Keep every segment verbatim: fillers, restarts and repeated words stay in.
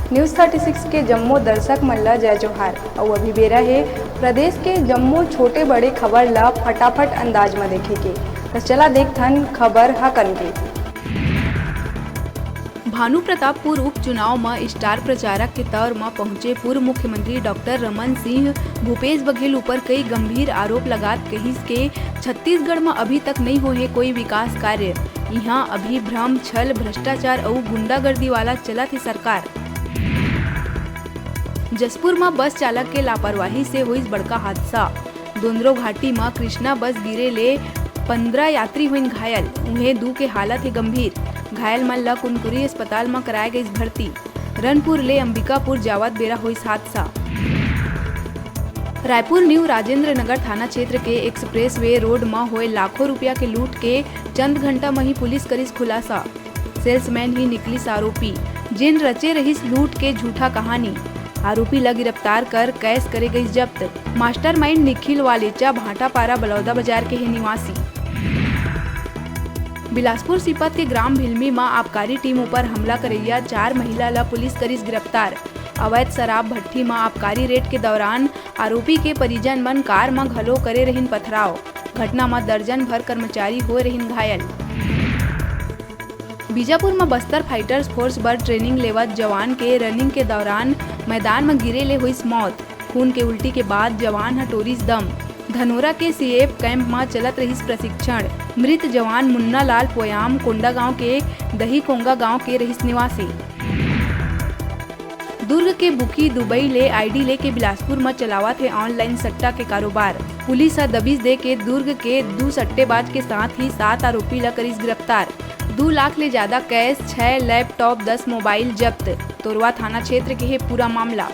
News thirty six के जम्मो दर्शक मन ल जय जोहार। अउ अभी बेरा हे प्रदेश के जम्मो छोटे बड़े खबर ल फटाफट अंदाज म देखे के। त चला देखथन खबर हकन के। भानु प्रतापपुर उपचुनाव म स्टार प्रचारक के तौर म पहुंचे पूर्व मुख्यमंत्री डॉक्टर रमन सिंह भूपेश बघेल ऊपर कई गंभीर आरोप लगात कहिस के छत्तीसगढ़ म अभी तक नइ होए हे कोई विकास कार्य। इहां अभी भ्रम, छल, भ्रष्टाचार अउ गुंडागर्दी वाला चलत हे सरकार। जशपुर म बस चालक के लापरवाही से होइस बड़का हादसा। दोंदरो घाटी म कृष्णा बस गिरे ले पंद्रह यात्री होइन घायल, उहें दू के हालत हे गंभीर। घायल मन ल कुनकुरी अस्पताल म कराए गइस भर्ती। रनपुर ले अंबिकापुर जावत बेरा होइस हादसा। रायपुर न्यू राजेंद्र नगर थाना क्षेत्र के एक्सप्रेसवे रोड म होए लाखों रुपया के लूट के चंद घंटा म ही पुलिस करिस खुलासा। सेल्समैन ही निकलिस आरोपी, जेन रचे रहिस लूट के झूठा कहानी। आरोपी ल गिरफ्तार कर कैश करे गइस जब्त। मास्टरमाइंड निखिल वालेचा भाटापारा बलौदा बाजार के हे निवासी। बिलासपुर सीपत के ग्राम भिलमी म आबकारी टीम ऊपर हमला करइया चार महिला ल पुलिस करिस गिरफ्तार। अवैध शराब भट्ठी म आबकारी रेड के दौरान आरोपी के परिजन मन कार म घलो करे रहिन पथराव। घटना म दर्जन भर कर्मचारी होए रहिन घायल। बीजापुर म बस्तर फाइटर्स फोर्स बर ट्रेनिंग लेवत जवान के रनिंग के दौरान मैदान म गिरे ले होइस मौत। खून के उल्टी के बाद जवान ह टोरिस दम। धनोरा के सीएफ कैंप म चलत रहिस प्रशिक्षण। मृत जवान मुन्ना लाल पोयाम कोंडागांव के दहीकोंगा गांव के रहिस निवासी। दुर्ग के बुकी दुबई ले आईडी लेके बिलासपुर म चलावत हे ऑनलाइन सट्टा के कारोबार। पुलिस ह दबिश दे के दुर्ग के दू सट्टेबाज के साथ ही सात आरोपी ल करिस गिरफ्तार। दू लाख ले ज्यादा कैश, छह लैपटॉप, दस मोबाइल जब्त। तोरवा थाना क्षेत्र के हे पूरा मामला।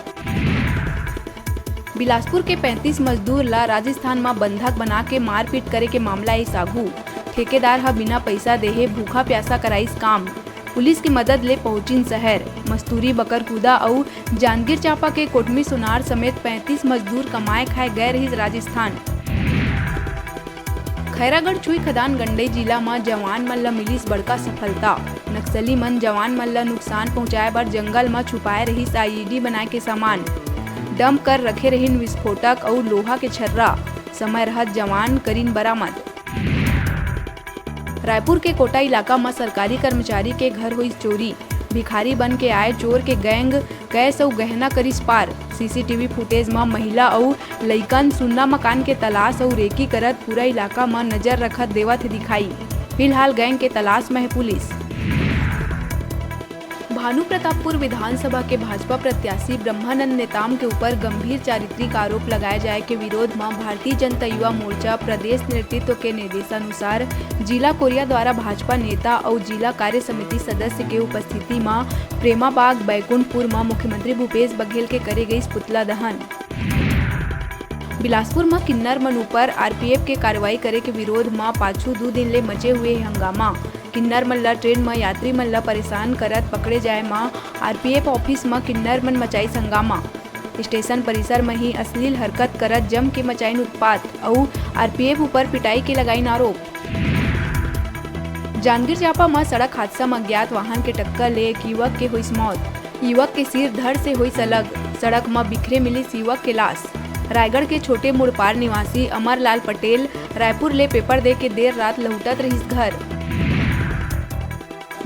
बिलासपुर के पैंतीस मजदूर ला राजस्थान म बंधक बना के मारपीट करे के मामला आइस आघू। ठेकेदार ह बिना पइसा देहे भूखा प्यासा कराइस काम। पुलिस के मदद ले पहुंचिन शहर। मस्तूरी, बकरकूदा अउ जांजगीर चांपा के कोटमी सोनार समेत पैंतीस मजदूर कमाए खाए गए रहिस राजस्थान। खैरागढ़ छुई खदान गंडई जिला म जवान मन ल मिलिस बड़का सफलता। नक्सली मन जवान मन ल नुकसान पहुंचाए बर जंगल म छुपाए रहिस आईईडी बनाए के सामान। डंप कर रखे रहिन विस्फोटक अउ लोहा के छर्रा। समय रहत जवान करिन बरामद। रायपुर के कोटा इलाका म सरकारी कर्मचारी के घर होइस चोरी। भिखारी बन के आए चोर के गैंग कैश अउ गहना करिस पार। सीसीटीवी फुटेज म महिला अउ लइकन सुन्ना मकान के तलाश अउ रेकी करत पूरा इलाका म नजर रखत देवत हे दिखाई। फिलहाल गैंग के तलाश म हे पुलिस। भानु प्रतापपुर विधानसभा के भाजपा प्रत्याशी ब्रह्मानंद नेताम के ऊपर गंभीर चारित्रिक आरोप लगाए जाए के विरोध म भारतीय जनता युवा मोर्चा प्रदेश नेतृत्व के निर्देशानुसार जिला कोरिया द्वारा भाजपा नेता अउ जिला कार्य समिति सदस्य के उपस्थिति म प्रेमाबाग बैकुंठपुर म मुख्यमंत्री भूपेश बघेल के करे गइस पुतला दहन। बिलासपुर म किन्नर मन ऊपर आरपीएफ के कार्रवाई करे के विरोध म पाछू दू दिन ले मचे हुए हे हंगामा। किन्नर मन ल ट्रेन म यात्री मन ल परेशान करत पकड़े जाए म आरपीएफ ऑफिस म किन्नर मन मचाइस हंगामा। स्टेशन परिसर म ही अश्लील हरकत करत जम के मचाइन उत्पात अउ आरपीएफ ऊपर पिटाई के लगाइन आरोप। जांजगीर चांपा म सड़क हादसा म अज्ञात वाहन के टक्कर ले एक युवक के होइस मौत। युवक के सिर धड़ से होइस अलग। सड़क म बिखरे मिलिस युवक के लाश। रायगढ़ के छोटे मुड़पार निवासी अमरलाल पटेल रायपुर ले पेपर दे के देर रात लहुटत रहिस घर।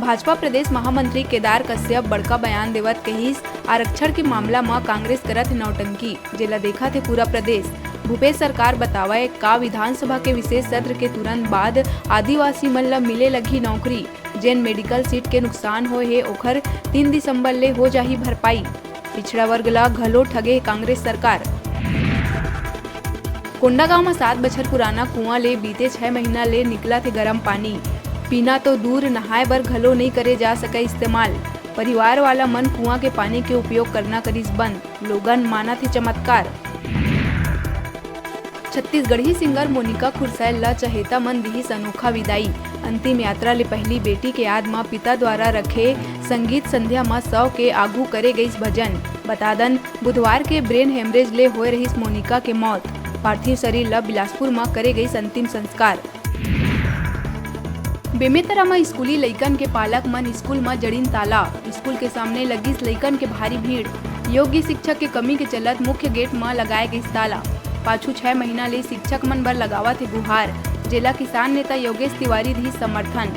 भाजपा प्रदेश महामंत्री केदार कश्यप बड़का बयान देवत कहिस, आरक्षण के मामला म कांग्रेस करत हे नौटंकी, जेला देखत हे पूरा प्रदेश। भूपेश सरकार बतावय का विधानसभा के विशेष सत्र के तुरंत बाद आदिवासी मन ल मिले लगही नौकरी, जेन मेडिकल सीट के नुकसान होए हे ओखर तीन दिसंबर ले हो जाही भरपाई। पिछड़ा वर्ग ल घलो ठगे हे कांग्रेस सरकार। कोंडागांव म सात बछर पुराना कुआं ले बीते छह महीना ले निकलत हे गरम पानी। पीना तो दूर, नहाए बर घलो नइ करे जा सकय इस्तेमाल। परिवार वाला मन कुआं के पानी के उपयोग करना करिस बंद। लोगन मानत हे चमत्कार। छत्तीसगढ़ी सिंगर मोनिका खुरसैल ल चहेता मन दिहिस अनोखा विदाई। अंतिम यात्रा ले पहिली बेटी के याद म पिता द्वारा रखे संगीत संध्या म सौ के आगू करे गइस भजन। बता दन, बुधवार के ब्रेन हेमरेज ले होए रहिस मोनिका के मौत। पार्थिव शरीर ल बिलासपुर म करे गइस अंतिम संस्कार। बेमेतरा म स्कूली लइकन के पालक मन स्कूल म जड़िन ताला। स्कूल के सामने लगिस लइकन के भारी भीड़। योग्य शिक्षक के कमी के चलत मुख्य गेट म लगाए गइस ताला। पाछू छह महीना ले शिक्षक मन बर लगावत हे गुहार, जेला किसान नेता योगेश तिवारी दिस समर्थन।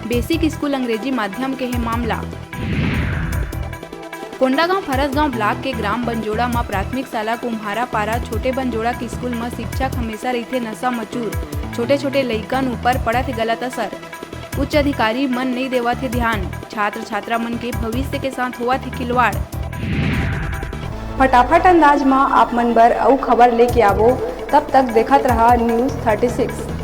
बेसिक स्कूल अंग्रेजी माध्यम के हे मामला। कोंडागांव फरसगांव ब्लॉक के ग्राम बंजोड़ा म प्राथमिक शाला कुम्हारा पारा छोटे बंजोड़ा के स्कूल म शिक्षक हमेशा रहिथे नशा मचूर। छोटे-छोटे लइकन ऊपर पड़त हे गलत असर। उच्च अधिकारी मन नइ देवत हे ध्यान। छात्र-छात्रा मन के भविष्य के साथ होवत हे खिलवाड़। फटाफट अंदाज म आप मन बर अउ खबर लेके आवो, तब तक देखत रहा News Thirty Six।